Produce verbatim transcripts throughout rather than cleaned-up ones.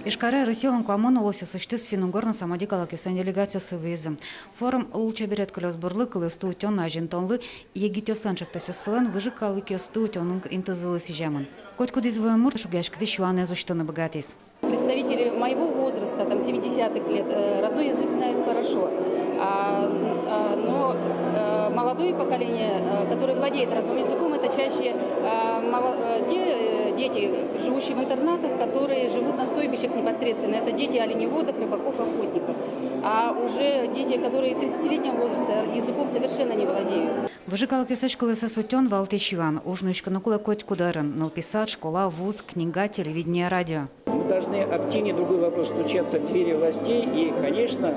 Ижкаре Россилэн куамын улосъёсысьтыз финн-угор но самоди калыкъёслэн делегациоссы вуизы. Форум лулчеберет кылёс бурлы, кылъёсты утён но азинтонлы, егитъёслэн ӵектосъёссылэн, выжы калыкъёсты утён интызылы сӥземын. Котькудӥз вуэм мурт шугъяськытӥсь юанэз усьтыны быгатӥз. Представители моего возраста, там, семидесятых лет, э, родной язык знают хорошо. А, а, но, э, молодое поколение, э, которое владеет родным языком, это чаще, э, мало-, э, те, э, дети, живущие в интернатах, которые живут на стойбищах непосредственно. Это дети оленеводов, рыбаков, охотников. А уже дети, которые тридцатилетнего возраста, языком совершенно не владеют. Выжы калыкъёслэсь кылъёссэс утён — валтӥсь юан. Уж нуиськыны кулэ котькуд арын: нылпи сад, школа, вуз, книга, телевидение, радио. Мы должны активнее другой вопрос стучаться в двери властей и, конечно,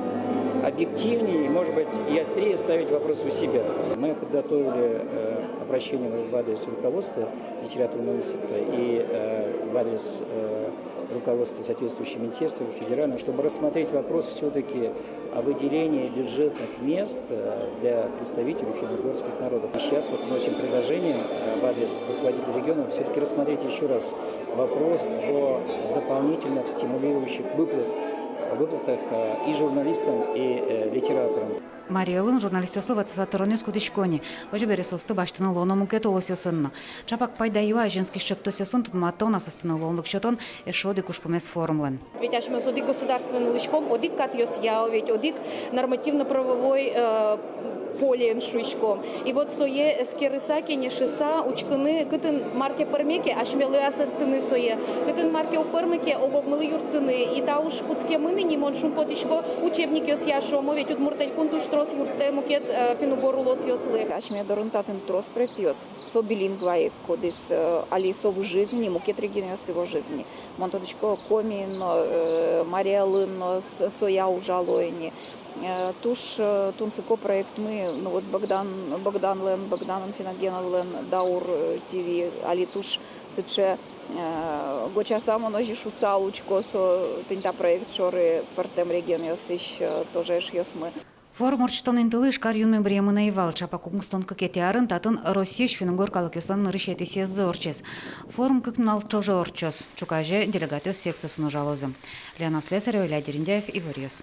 объективнее, может быть, и острее ставить вопрос у себя. Мы подготовили, э, обращение в адрес руководства литературного института и, э, в адрес, э, руководства соответствующих министерств федерального, чтобы рассмотреть вопрос всё-таки о выделении бюджетных мест, э, для представителей финно-угорских народов. И сейчас вот вносим предложение, э, в адрес руководителей регионов всё-таки рассмотреть ещё раз вопрос о дополнительных стимулирующих выплат-, выплатах, э, и журналистам, и, э, литераторам. Марий Элын журналистъёслы ватсаса тыронъёс кутӥсько ни. Озьы бере, соосты басьтыны луоно мукет улосъёсын но. Ӵапак пайдаё азинскись ӵектосъёсын тодматон, асэстыны луонлык сётон — эшшо одӥг ужпумез форумлэн. Ведь асьмеос одӥг государствоын улӥськом, одӥг катъёсъя, ведь одӥг нормативно-правовой, э, полеын, шуиськом. И вот сое эскерыса, кенешыса, учкыны, кытын мар ке пӧрме ке, асьмелы асэстыны сое, кытын мар ке уг пӧрмы ке, ог-огмылы юрттыны. И та уж кутскемын ини, мон шумпотӥсько, учебникъёсъя шуом, ведь Удмурт Элькун туж трос юрттэ мукет, э, финн-угор улосъёслы. Асьме дорын татын трос проектъёс, со билингва ик, кудӥз, э, али со выжиз ини, мукет регионъёсты вожиз ини. Мон тодӥсько, Комиын но, э, Марий Элын но с-, соя ужало ини. Э, туж, э, тунсыко проектмы, ну вот Богдан, Богданлэн, Богдан Анфиногеновлэн, Даур, э, ТВ, али туж сыӵе, э, гочаса мон озьы шуысал учко, со тӥни та проект шоры пӧртэм регионъёсысь, э, тоже эшъёсмы. Форум ортчытон интылы Ижкар юнме быръемын ӧй вал. Ӵапак укмыстон кыкетӥ арын татын Россиысь финн-угор калыкъёслэн нырысетӥ съездзы ортчиз. Форум кык нунал ӵоже ортчоз. Ӵуказе делегатъёс секциосын ужалозы. Лена Слесарева, Илья Дерендяев, «Иворъёс».